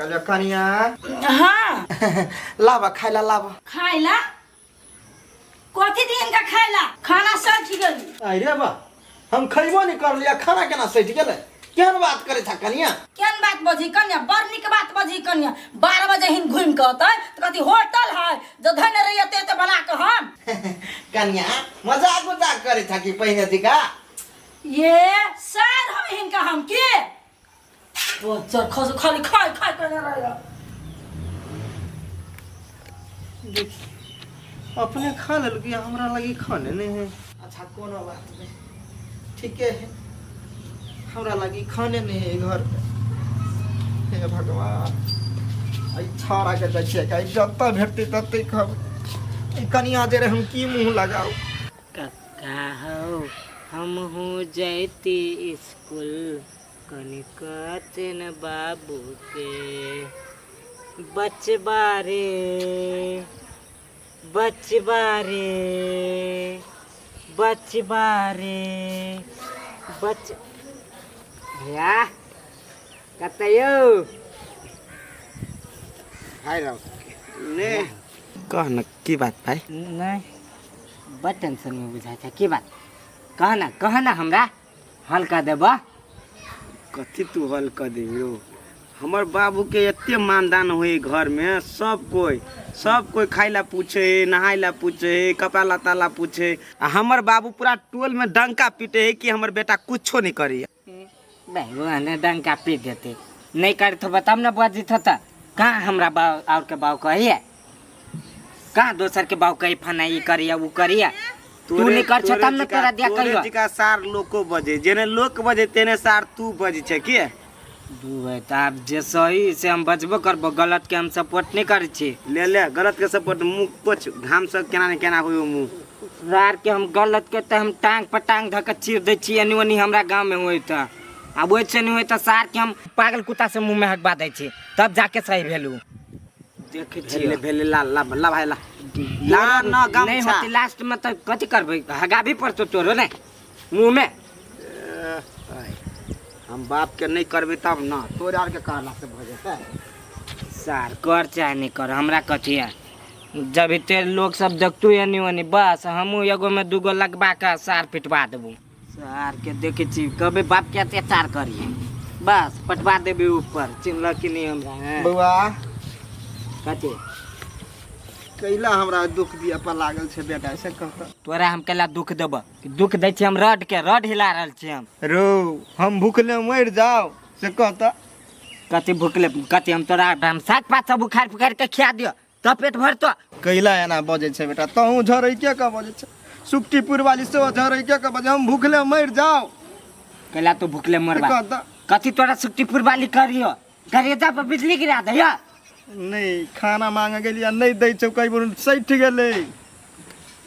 कहलियो कनिया। हाँ। लाबा खाइ ला लाबा। खाइला कथी दिन का खाइला? खाना सब ठीक गेल। अरे बा, हम खइबो नहीं कर लिया, खाना केना सटि गेलै? केहन बात करे छा कनिया? केहन बात बजी कन्या? बड़ नीक बात बजी कन्या। 12 बजे हिन घूम के अतै त कथी होटल है जो धन रहिए ते ते बना के हम। कनिया मजाक उजाक करे छा कि पहिने दिका? ये सर हम हिनका हम के बच्चा खस खाली खाए खाए करने रहिए। देख अपने खा लेलकै, हमरा लगी खाने नहीं है। अच्छा कोनो बात नहीं, ठीके है, हमरा लगी खाने नहीं है घर पे। हे भगवान, एहि छौड़ा के जाइ छियै कि जतऽ भेटतै ततै खबै। ई कनिया जे रहे हम की मुँह लगाउ। कक्का हौ हमहूँ जैती स्कूल, कनि कहथिन बाबूके बचबा रे बचबा रे बचबा रे बच। भैया कतऽ यौ? हाय राम ने कह न की बात भाई? नहीं बड़ टेंशन में बुझाइ छै, की बात कह न, कह न हमरा हल कऽ देबह। कथी तू हल कऽ देबी यौ? हमर बाबूके एते मानदान होइ घरमे, सब कोइ खाइ ला पूछे है, नहाय ला पूछे है, कपड़ा लत्ता ला पूछे है, आ हमर बाबू पूरा टोलमे डंका पीटे है कि हमर बेटा कुछो नहीं करैया। नहीं वो ने डंका पीट देते नहीं करत हो तब न बजित होता। कहाँ हमरा बाऊ और के बाऊ कहिए, कहाँ दोसर के बाऊ कही फना ई करिया ऊ करिया। तू नहीं कर छो तब न तोरा दिया तोरे कहियो। जिका सार लोको बजे, जेने लोक बजे तेने सार तू बजे छै की? दू भाई तऽ आब जे सही से हम बजबो करबो, गलत के हम सपोर्ट नहीं करै छी। ले ले गलत के सपोर्ट, मुँह पोछ घाम से केना ने केना होइयो मुँह। सार के हम गलत के तऽ हम टांग पर टांग धऽ के चीर दै छी एनी ओनी हमरा गाँव में होय तऽ। आब ओहि से नहीं होय तऽ सार के हम पागल कुत्ता से मुँह में हकबा दै छी तब जाके सही भेलू। देखै छियै। भेले भेले ला ला ला भाई ला ला न नहीं गमछा। होती लास्ट में तऽ कथी करबै, हगाबी पड़तौ तोरो ने मुँह में। हम बाप के नहीं करबै तब न तोरे आर के कहला से भऽ जेतै। सार कर चाहे नहीं कर हमरा कथी है, जब इते लोग सब देखतू एनी ओनी बस हमहूँ एगो में दूगो लगबा के सार पिटवा देबू। सार के देखे छी कभी बाप के अत्याचार करिए बस पटवा देबी ऊपर, चिन्हल कि नहीं हमरा? हैं? बौआ। कथी? कैला हमरा दुख दिया पर लागल छै बेटा से कहता? तोरा हम कैला दुख देब? दुख दै छी हम रड के रड हिला रहल छी हम। रो हम भूखले मरि जाओ से कहता? कथी भूखले कथी? हम तोरा हम साग पात सब उखाड़ पुखाड़ के खिया दियो तब पेट भरतो। कैला एना बजै छै बेटा? तहूँ झरै के के बजै छै, सुकटीपुर वाली सेहो झरै के के बजै, हम भूखले मरि जाओ। कैला तू भूखले मरबा? कहता? कथी तोरा सुकटीपुर वाली करियो करेजा पर बिजली गिरा दैया? नहीं खाना मांगे गेलियै नहीं दै छौ, कई बेर सठि गेलै।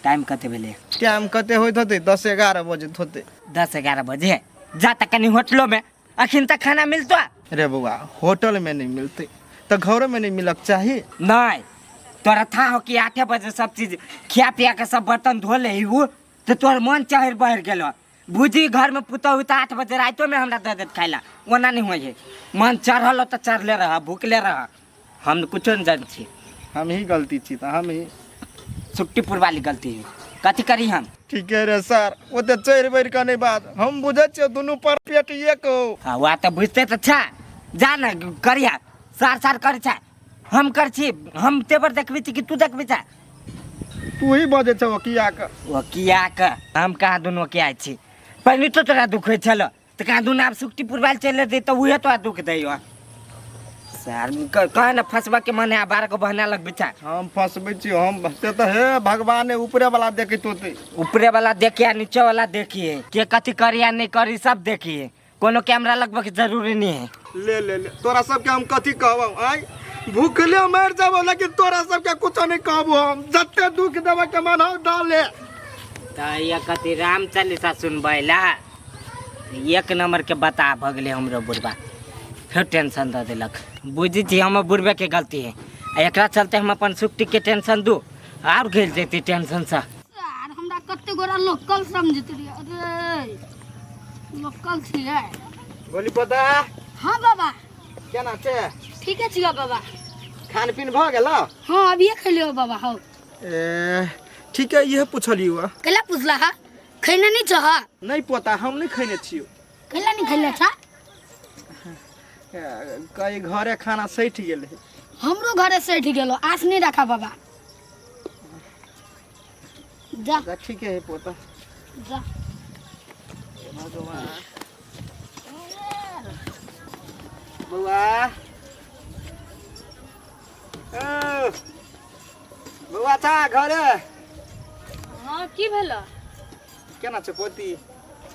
टाइम कते भेलै? टाइम कते होइत होतै, 10-11 बजैत होतै। 10-11 बजे जा तऽ कनि होटलो में अखन तक खाना मिलतो। रे बौआ होटल में नहीं मिलते तऽ घरो में नहीं मिलक चाही। नहीं तोरा था हो कि 8 बजे सब चीज खिया पिया के सब बर्तन धो ले वो तो तोहर मन चढ़ बढ़ गेलो। बुझी घर में पुतहु तऽ 8 बजे रातिो में हमरा दे देत खाइला, ओना नहीं होइ है। मन चढ़ल हो तऽ चढ़ले रह, भूखले रह, हम कुछो नहीं जान छी। हम ही गलती छी तऽ हम ही सुट्टीपुर वाली गलती है, कथी करी हम? ठीक है रे सर, ओते चढ़ि बढ़ि कऽ नहीं बात, हम बुझै छियै दुनू पर पेट एक हो। हाँ वह तऽ बुझते तऽ छा, जा न करिया सार सार कर छा, हम कर छी, हम तेवर देखबी छी कि तू देखबी छा? तू ही बजै छौ किया के? ओ किया के हम कहाँ दुनू किया छी? पहले तो तोरा दुख होइ छल तऽ कहाँ दुनू आब सुक्तिपुर वाली चलि दे तऽ उहे तोरा दुख दैयो। सर कह न फंसबा के मन है, 12 गो बहना लगबे छा। हम फंसबै छी हम से तऽ हे भगवान ऊपरे वाला देखैत होतै। ऊपरे वाला देखिए नीचे वाला देखिए के कथी करी या नहीं करी सब देखिए, कोनो कैमरा लगबे के जरूरी नहीं है। ले ले ले तोरा सबके हम कथी कहबौ? आय भूखले मरि जाबो लेकिन तोरा सबके कुछो नहीं कहबो हम, जते दुख देबे के मन हो डाले। तऽ ये कथी राम चालीसा सुनबै ला एक नंबर के बता भऽ गेलै हमरो बुढ़बा, फेर टेंशन दऽ देलक। बुझै छी हमर बुढ़बे के गलती है, आ एकरा चलते हम अपन सुट्टी के टेंशन दू आर गेल जैती टेंशन से। यार हमरा कते गोरा लोकल समझत रहिए, अरे लोकल छियै। बोली पता? हाँ बाबा। केना छै? ठीके छियो बाबा। खान पीन भऽ गेल? हाँ, अभिये खेलियो बाबा। हौ ए ठीक है, इहे पुछलियो। कैला पुछला हा? खैने नहीं छह? नहीं पोता, हम नहीं खैने छियो। कैला नहीं खैले छा? कई घरे खाना सठि गेल है। हमरो घरे सठि गेलो, आस नहीं रखा बाबा। जा। जा, ठीक है पोता। जा। भगवान बउआ, ओ बउआ छा घरे? हाँ, की भेल? केना छै पोती?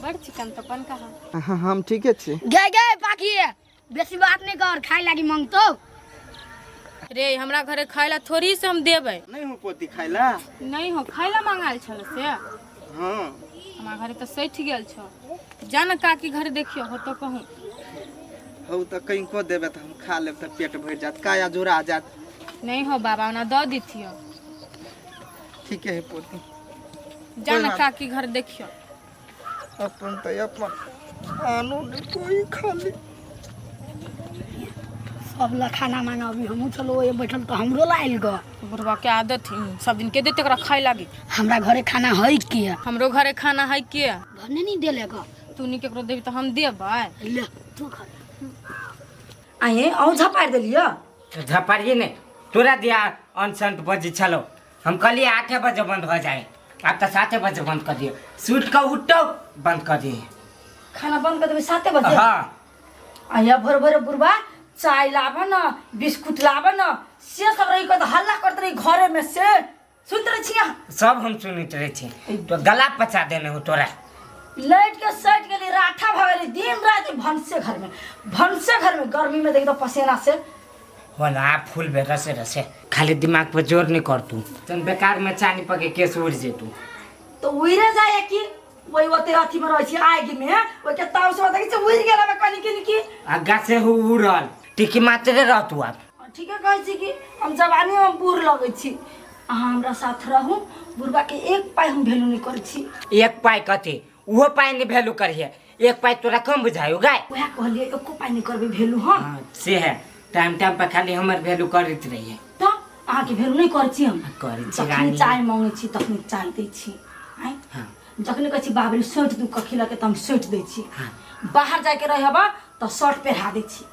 बड़ चिकन तपन कहा। हाँ, हम ठीके छी। गए गए बाकी है, बेसी बात नहीं कर, खाए लागी मांगतो। रे हमरा घरे खाय ला थोड़ी से हम देबै। नहीं हो पोती खाय ला? नहीं हो, खाय ला मांगाल छल से। हाँ। हमरा घरे तो सठि गेल छौ, जा न काकी घरे देखियो हो तो कहूँ। हौ तऽ कनिको देबै तऽ हम खा लेब तऽ पेट भरि जायत, काया जोड़ा जायत। नहीं हो बाबा, ओना दऽ दितियो। ठीके है पोती। जा न काकी घर देखियो। अपन तऽ अपन आनो नहीं कोई खाली। सब ला खाना मांगा, अभी हमहूँ चलो ये बैठल तो हमरो ला आयल ग। बुढ़वा के आदत है, सब दिन के देते एकरा खाए लागी। हमरा घरे खाना है के? हमरो घरे खाना है के? भने नहीं देले ग। तू नहीं केकरो देबी तऽ हम देबै। ले तू खा। आये अहूँ झपारि देलियै? तो झपारिए नहीं, तोरा दिया अनसंट बजे छलो, हम कहलिए 8 बजे बंद हो जाए, अब तो 7 बजे बंद कर दिए। सूट का उठो बंद कर दिए। खाना बंद कर देबै 7 बजे? हाँ। आया भोर भोर बुढ़बा चाय लाब न, बिस्कुट लाब न, से सब रही कऽ हल्ला करते रही घरे में, से सुनते रही छियै? सब हम सुनते रहे छी, तो गला पचा देने हो तोरा। लाइट के सटि गेली, राठा भऽ गेली, दिन राति भनसे घर में, भनसे घर में, गर्मी में देख तो पसीना से होला फूल बे रसे रसे, खाली दिमाग पर जोर नहीं कर तू, तन बेकार में चानी पके केस उड़ जेतू। तो उड़े जाए कि वही ओते अथी में रहै छी आगि में, ओइ के ताव से देखै छी उड़ि गेल हमे कनि कनि की। आ गाछे हो उड़ल टिकी मात्रे रहतू आप। ठीके कहै छी कि हम जवानी में बूढ़ लगै छी, अहाँ हमरा साथ रहू, बुढ़बा के एक पाइ हम वैल्यू नहीं करै छी। एक पाइ कथी, उहो पाइ नहीं वैल्यू करिहे, एक पाइ तोरा कम बुझायो गाय? वएह कहलियै एको पाइ नहीं करबै वैल्यू हम। हाँ, से है, टाइम टाइम पर खाली हमर वैल्यू करैत रहिए। तऽ अहाँके वैल्यू नहीं करै छी हम? करै छी। जखनी रानी। चाय मांगै छी तखनी चाय दै छी। आँय? हाँ। जखनी कहै छी बाबरी सोंटि दू कखी लगे तऽ हम सोंटि दै छी। हाँ। बाहर जाइके रहै हबा तऽ शर्ट पहिरा दै छी,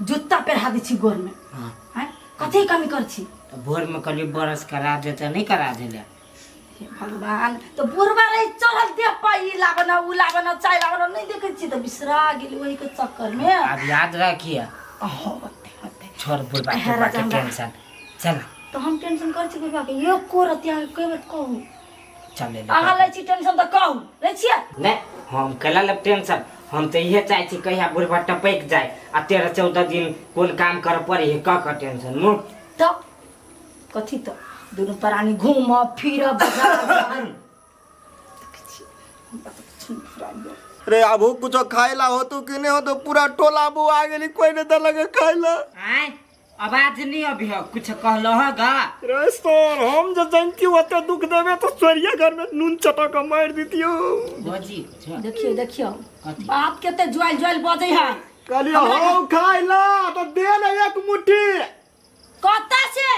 जूता पहिरा दै छी गोरमे। हाँ। आँय, कथी कमी करै छी? तऽ भोर में कहलियै ब्रश करा दे तऽ नहीं करा देले। हे भगवान, तऽ बुढ़बा रही चढ़ल देह पर ई लाबऽ न, उ लाबऽ न, चाय लाबऽ न, नहीं देखै छी तऽ बिसरा गेली ओही के चक्कर में। अब याद रखिए। हाँ, होते, होते। छोड़ बुढ़बा हे के राजा, हमरा- टेंशन, चल। तऽ हम टेंशन करै छी बुढ़बा के एको रति अहाँके कई बेर कहू। चल ले। अहाँ लै छी टेंशन तऽ कहू, लै छियै? नहीं, हम कैला लेब टेंशन, हम तऽ इहे चाहै छी कहिया बुढ़बा टपकि जाए आ 13-14 दिन कोन काम करऽ पड़े है कऽ कऽ टेंशन मुक्त। तऽ कथी तऽ दुनू प्राणी घूमब फिरब बाजार जायब। रे अबू कुछो खाय ला हो तू कि नहीं हो तो पूरा टोला बुआ गेली, कोई नहीं देलक खाय ला। आय आवाज नहीं अभी हो, कुछ कहलो हो गा? रे सर, हम जे जानती ओते दुख देबे तो चोरिया घर में नून चटा के मार दितियो। बजी देखियो देखियो कथी? बाप केते ज्वाइल ज्वाइल बजै है। कहलिए हौ खाय ला तो दे ने एक मुट्ठी। कत्ता से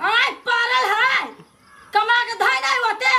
आय पारल है, कमा के धै नहीं होते।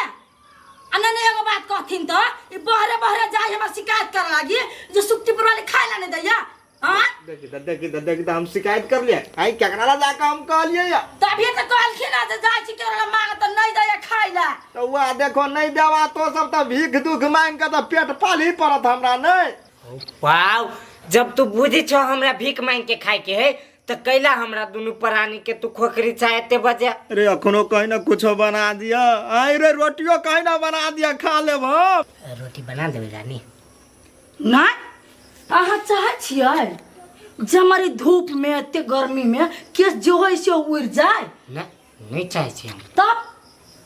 आ नहीं, नहीं, एगो बात कहथिन तो ई बहरे बहरे जाय हमरा शिकायत करे लागी जे सुक्तिपुर वाली खाय ला नहीं दैया। हाँ? देखी त, देखी त, देखी त, हम शिकायत कर लिया आई केकरा ला जाके हम कहलिए या? तभी तो कहलखिन ना जे जाय छी केकरा ला मांग त नहीं दैया खाय ला। तो वह देखो नहीं देवा तो सब त भीख दुख मांग के त पेट पाली पड़त हमरा नहीं। वाव, जब तू बुझी छो हमरा भीख मांग के खाय के है त कैला हमरा दुनू प्राणी के तू खोखरी चाहे ते बजे। अरे अखनो कहीं ना कुछो बना दिया, आई रे रोटियो कहीं ना बना दिया खा लेब हम। रोटी बना देबे रानी? नहीं, अहाँ चाहै छियै जे हमर ई धूप में एते गर्मी में केस जे होइ से उड़ि जाय? नहीं, नहीं चाहै छी हम। तब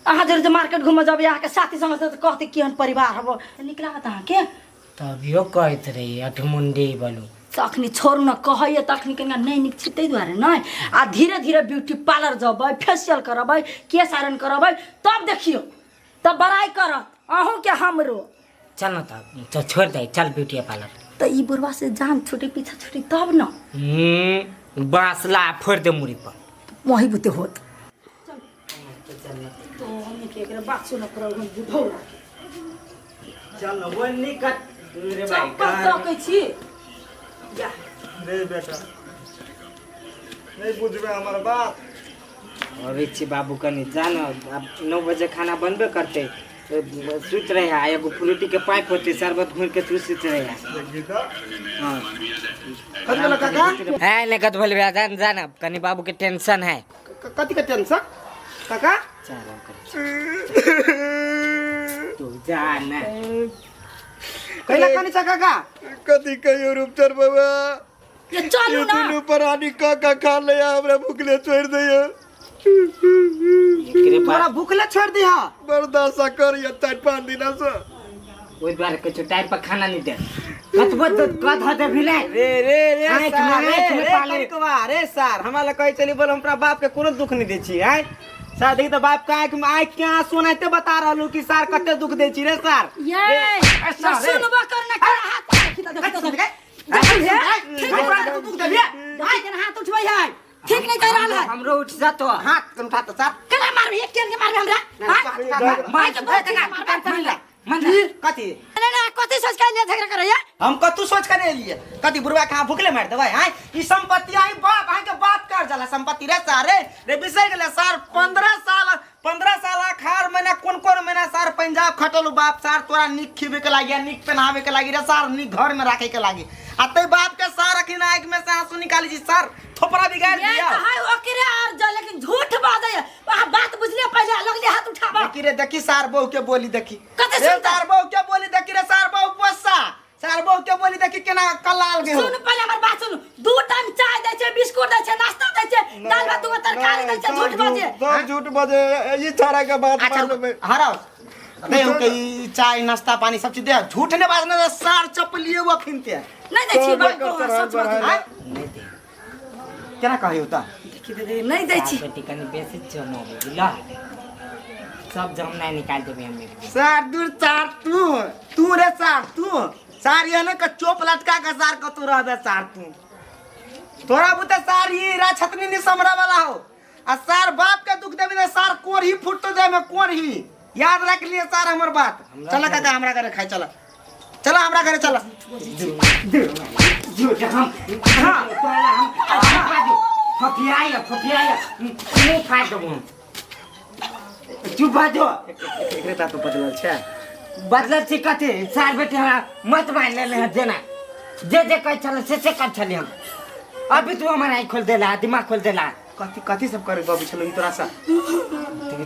अहाँ जरूर जे मार्केट घूमऽ जेबै अहाँके साथी संग तऽ कहतै केहन परिवार हबो, नीक लागत अहाँके? तभियो कहैत रही अठमुंडी बोलू। तखनी छोड़ू न, कहैए तखनी कनिका नहि नीक छै ताहि दुआरे नहि। आ धीरे धीरे ब्यूटी पार्लर जेबै, फेसियल करबै, केश आयरन करबै, तब देखियौ तब बड़ाइ करत अहूँके हमरो। चल न तब तो छोड़ दे, चल ब्यूटी पार्लर। तऽ ई बुढ़वा से जान छूटे पीछा छूटे तब न। बाँस ला फोड़ि दे मुड़ी पर। वही बुते होत तो हमने के एकरा बात सुन पर हम बुढ़ौ चल वो निकट रे भाई। चप्पल तकै छी जा। रे बेटा नहीं बुझबे हमर बात। अबै छी बाबू कनी जा न, आब 9 बजे खाना बनबे करते, सुति रहे है, एगो फ्रूटी के पाइप होते शरबत घोर के तू सुति रहे है। देखी तो हाँ कथी भेलो काका? है नहीं कत बोलबे, जान जान कनी बाबू के टेंशन है। कथी के टेंशन काका? चल तू जा ना। कैला कनी छ काका? कथी कहियो रूपचर बाबा, ये चलू ना। दुनू प्राणी काका खा ले, हमरा भूखले छोड़ दियो। एकरे तोरा बात भूखले छोड़ दिहा? बर्दाश्त कर ये 4-5 दिन से। ओहि दुआरे कहै छौ टाइम पर खाना नहीं दे, कतबो तो कद दे भी नहीं। रे रे रे आँखि सार, में- रे आँखि में रे पाले। कनिकवा, रे सार हमरा लग कहै छली बोल हम अपना बाप के कोनो दुख नहीं दै छी। आँय सार देखी तऽ बाप के आँखि में आँखि के आंसू ओनाहिते बता रहलू कि सार कते दुख दै छी रे सार। ये ए, सार, रे। सुनबो कर ना कर हाथ देखी तो देखी तो देखी ठीक दुख देबिए हाथ उठबै है, ठीक नहीं कह रहल है। हमरो उठ जातो हाथ तुम उठा तो सार। केना मारबी? एक केन के मारबी हमरा? हां मार के बहुत मारबी मन मन कथी? नहीं नहीं कथी सोच के लिए झगड़ा करैया? हम कतू सोच के नहीं एलिए। कथी बुढ़वा के अहाँ भूखले मारि देबै? आँय ई संपत्ति आई बाप अहाँ के बाप कर जाला संपत्ति रे सार। रे रे बिसरि गेलै सार 15 साल 15 साल अखार महीना कोन कोन महीना सार पंजाब खटलू बाप सार तोरा नीक खिबे के लागी, नीक पहनावे के लागी रे सार, नीक घर में राखे के लागी। आ तै बाप के सार अखिन आँखि में से आंसू निकाली छी सार, थोपड़ा बिगाड़ ये दिया। तो है ओकरे और जो लेकिन झूठ बाजै है। अहाँ बात बुझलिए पहिले लगलिए हाथ उठाबा। देखी रे देखी सार बहू के बोली देखी। कते रे सुनता? सार बहू के बोली देखी रे सार बहू पोसा सार बहू के बोली देखी केना कलाल गे हो। सुन पहिले हमर बात सुन, 2 टाइम चाय दै छै, बिस्कुट दै छै, नाश्ता दै छै, दाल भात दूगो तरकारी दै छै, झूठ बाजे। सब झूठ बाजे, ई छाड़ा के बात अच्छा मानबै। हराओ दे के ई चाय नाश्ता पानी सब चीज दे, झूठ ने बाजना सार चपलिए वो खिनते। नहीं दै छी सब बात एकर को, चढ़ाई सच बात। बढ़ाई। नहीं दे केना कहियो त? देखी दे नहीं दै छी। बेटी कनी बेसी जमा बुझला, सब जमना निकाल देबे हम एक दिन। सार दूर सार तू तू रे सार तू सार ये ने के चोप लटका के सार कतू रहबे सार तू तोरा बुते सार ई रा छतनी नि समरा वाला हो। आ सार बाप के दुख देबे ने सार कोर ही फुटतो जाय में कोर ही, याद रख लिए सार हमर बात। चल काका हमरा घरे खाइ चल, चल हमरा घरे चल। झूठ हम हां तोरा हम फफियाया फफियाया मुंह फाड़ देबो हम। चुप बाजो। एकरे बात बदलल छै। बदलल छै कथी? सार बेटी हमरा मत मान लेले हँ जेना जे जे कहै छल से कर छली हम। अभी तू हमर आँखि खोल देला, दिमाग खोल देला। कथी कथी सब करे बाबू छलो ई तोरा से?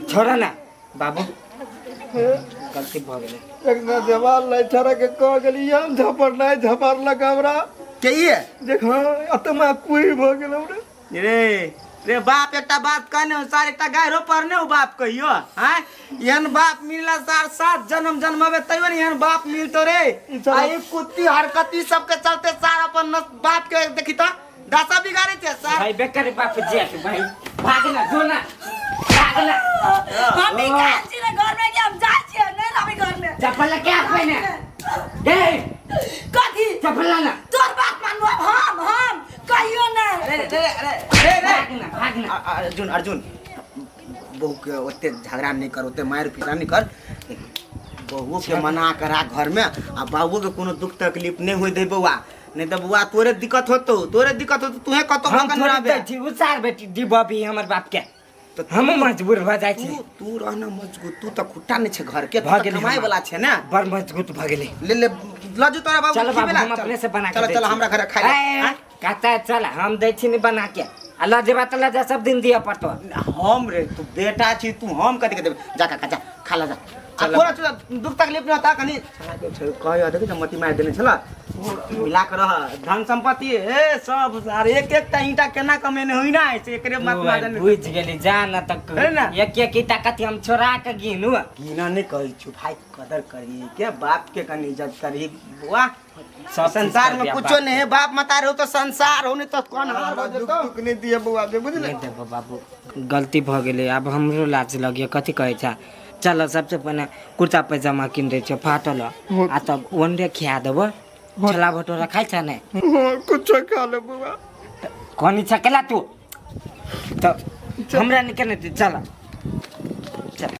छोड़ ना बाबू, गलती भऽ गेलै। एक ना जवाल नहीं छाड़ा के कह गेली हम झपड़ नहीं झपड़लक हमरा के ई देखो अतमा कुई भऽ गेल हमरा। रे रे बाप एकटा बात कहने हो सार, एकटा गायरो पढ़ने हो बाप कहियो। हाँ एहन बाप मिलला सार 7 जन्म जन्मबे तैयो ने एहन बाप मिलतो रे। आ ई कुत्ती हरकती सबके चलते सार अपन बाप के देखी त दशा बिगाड़े छै सार। भाई बेकार बाप जे भाई भागना जो ना भागना। हम भी काल छी रे घर में कि हम जाइ छियै नहीं रहबै घर में। चप्पल के हाथ पहिने गे कथी चप्पल ना तोर बात मानबो हम कहियो ना। रे रे रे रे रे भागना भागना। अर्जुन अर्जुन बहू के ओते झगड़ा नहीं कर, ओते मार पीटा नहीं कर, बहू के मना करा घर में। आ बाबू के कोनो दुख तकलीफ नहीं होय दे बौआ, नहीं तो बौआ तोरे दिक्कत होतो, तोरे दिक्कत होतो, तुहे कतो हम भगन थोड़े रहबे। दै छी उसार बेटी दिबबी हमर बाप के तो हम मजबूर भऽ जाइ छी। तू तू रहना मजबूत, तू तो खुट्टा नहीं छे घर के, भऽ गेलै कमाए हमरा। वाला छे ना, बड़ मजबूत भऽ गेलै। ले ले ल जो तोरा बाबू चल बाबू खिबेला, हम अपने से बना के चल दै चल छी। हमरा घर खाइ ले। ए, कहता है चल हम दै छी नहीं बना के, आ ल जेबा त ल जा, सब दिन दिअ पड़तो। हम रे तू बेटा छी तू, हम कथी के देबै? जा काका जा खा ला जा। आ तोरा चल दुख तकलीफ न होता कनी कहियो देखै छ मती मारि देने छला मिला के रह धन संपत्ति ए सब सारे एक एक टा ईंटा केना कमेने होई ना से एकरे मत मारने। बुझ गेली जा न तक है ना? एक एक ईंटा कथी हम छोड़ा के गिनू। गिना नहीं कहै छु भाई, कदर करी के बाप के कनी इज्जत करी बुआ। सब चीज संसार कर में दिया कुछो बाप नहीं है, बाप मतार हो तो संसार हो, नहीं तो कौन हार हो दुख जेतौ। दुख नहीं दिए बौआ के बुझले। नहीं देबो बाबू, गलती भऽ गेलै, आब हमरो लाज लगियो। कथी कहै छ चल सबसे पहिने कुर्ता पैजामा किन दै छ फाटल, आ तब ओनरे खिया देबो। छोला भटूरा खाइ छ ने? हाँ, कुछो खा ले बुआ। कोनी छकेला तू तो हमरा निकल नहीं, चल।